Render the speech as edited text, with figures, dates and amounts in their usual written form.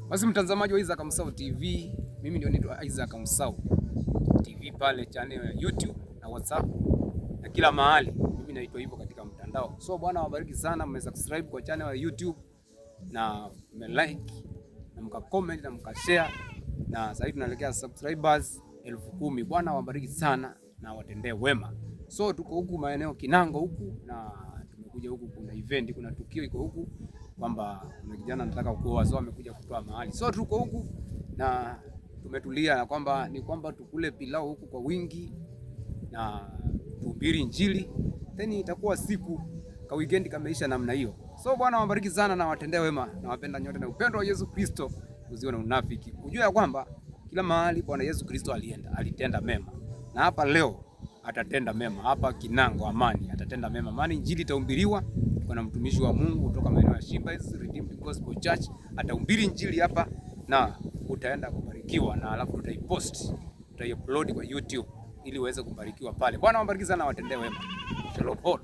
Basi mtazamaji wa Isaac Musau TV, mimi ndio naitwa Isaac Musau TV pale channel ya YouTube na WhatsApp na kila mahali, mimi naitwa hivyo katika mtandao. So Bwana wabariki sana, mmesubscribe kwa channel ya YouTube na mmelike na mkacomment na mkashare, na sasa hivi tunaelekea subscribers 10,000. Bwana wabariki sana na watendee wema. So tuko huku maeneo Kinango huku na tumekuja huku, kuna event, kuna tukio iko huku kwamba kuna kijana anataka kuoa, so amekuja kutoa mahali. So tuko huku na tumetulia, na kwamba ni kwamba tukule pilau huku kwa wingi na tuhubiri Injili, then itakuwa siku ka weekend kameisha namna hiyo. So Bwana wabariki sana na watendee wema na wapenda nyote na upendo wa Yesu Kristo usio na unafiki. Ujue ya kwamba kila mahali Bwana Yesu Kristo alienda, alitenda mema, na hapa leo atatenda mema hapa Kinango Amani atatenda mema, maana injili itahubiriwa. Kuna mtumishi wa Mungu kutoka maeneo ya Shimba Redeemed Gospel Church atahubiri injili hapa na utaenda kubarikiwa, na alafu tutaipost, tutaiupload kwa YouTube ili uweze kubarikiwa pale. Bwana wabariki sana, watendee wema. Shalom all.